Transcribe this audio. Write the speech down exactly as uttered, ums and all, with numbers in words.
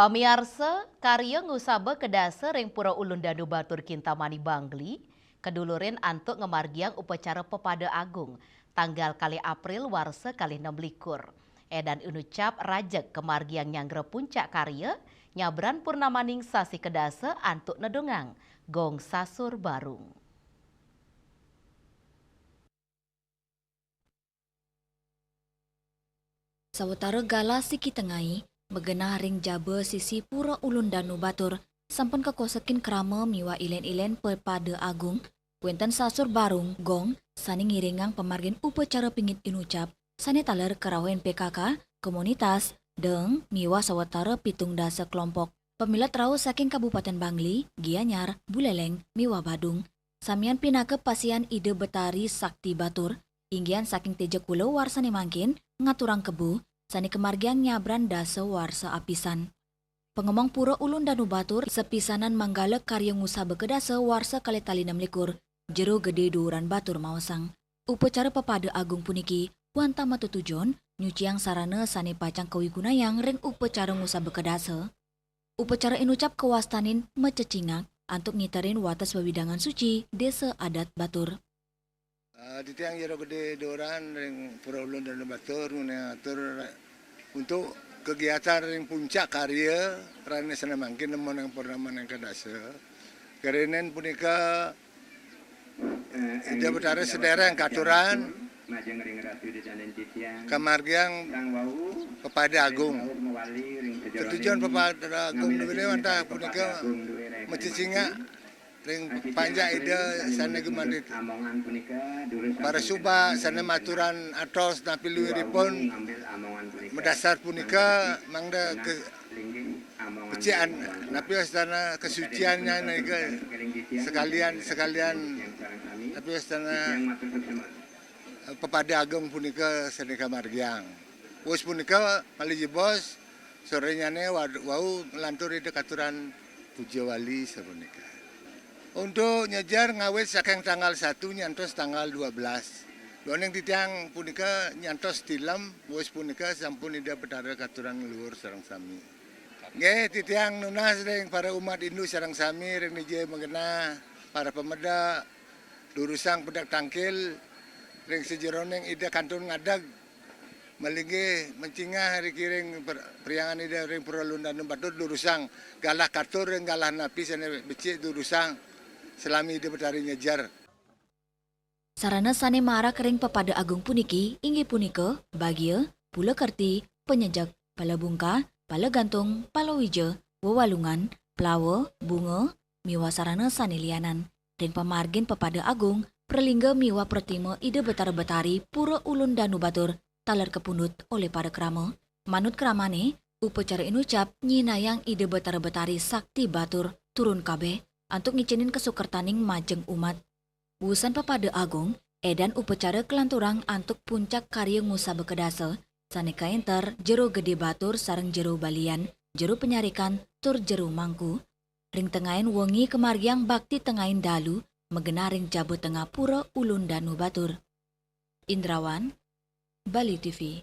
Pamiarsa, karya ngusaba kedasa ring Pura Ulun Danu Batur Kintamani Bangli, kadulurin antuk ngamargiang upacara Pepada Agung, tanggal kalih April warsa kalih nem likur. Edan inucap rajeg kamargiang nyanggra puncak karya, nyabran purnamaning sasi kedasa antuk nedungang Gong Sasur Barung. Sawatara galah siki tengai, magenah ring jaba sisi Pura Ulun Danu Batur, sampun kakosekin krama miwah ilen-ilen Pepada Agung, wenten sasur barung, gong, sane ngiringang pamargin upacara pingit inucap, sane taler karauhin P K K, komunitas, deng, miwah sawatara pitung dasa kelompok. Pamilet rauh saking Kabupaten Bangli, Gianyar, Buleleng, miwah Badung. Samian pinaka pasian Ida Betari Sakti Batur, inggihan saking teja kula warsane mangkin ngaturang kebu, sane kamargiang nyabran dasa warsa apisan. Pangomong Pura Ulun Danu Batur, sapisanan manggala karya ngusaba kedasa warsa kalih tali nem likur, Jero Gede Duuran Batur maosang. Upacara Pepada Agung puniki wantah matetujon nyuciang sarana sane pacang kawigunayang ring upacara ngusaba kedasa. Upacara inucap kawastanin macecingak antuk ngiterin wates wewidangan suci Desa Adat Batur. Ah, titiang Jero Gede Duuran ring Pura Ulun Danu Batur, ngunang atur untuk kegiatan ring puncak karya, rane sane mangkin nemonang purnamaning kedasa. Karenen punika Ida Betara sedereng katuran kamargiang Pepada Agung. Tetujon Pepada Agung niki wantah punika macecingak ring panjak Ida sane gumanti. Para suba sane maturan atos napi luiripun madasar punika mangda ke pecian, napi wastana kesuciannya nika sekalian, sekalian, napi wastana, eh, Pepada Agung punika sane kamargiang. Wus punika malih jebos, sorenyane wad-, wau nglantur Ida katuran puja wali sapunika. Untuk nyejer ngawit saking tanggal satu nyantos tanggal dua belas. Duaning titiang punika nyantos tilem, wus punika sampun Ida Betara katuran ngluhur sareng sami. Nggih, titiang nunas ring para umat Hindu sareng sami ring dija magenah, para pamedek, durusang pedek tangkil, ring sajeroning Ida kantun ngadeg, malinggih mencingah riki ring per-, Perhyangan Ida ring Pura Ulun Danu Batur, durusang galah katur ring galah napi sane becik, durusang salami Ida Betari nyejer. Sarana sane marak ring Pepada Agung puniki inggih punika bagia, pula kerti, panyejek, pala bungkah, pala gantung, palawija, wewalungan, plawa, bunga, miwah sarana sane lianan. Ring pamargin Pepada Agung, pralingga miwah pratima Ida Betara Betari Pura Ulun Danu Batur taler kapundut olih para krama. Manut kramane, upacara inucap nyinahang Ida Betara Betari Sakti Batur turun kabeh antuk ngicenin kasukertaning majeng umat. Wusan Pepada Agung, edan upacara kalanturang antuk puncak karya ngusaba kedasa, sane kaenter Jero Gede Batur sareng Jero Balian, Jero Penyarikan, tur Jero Mangku. Ring tengahin wengi kamargiang bakti tengahin dalu, magenah ring jaba tengah Pura Ulun Danu Batur. Indrawan, Bali T V.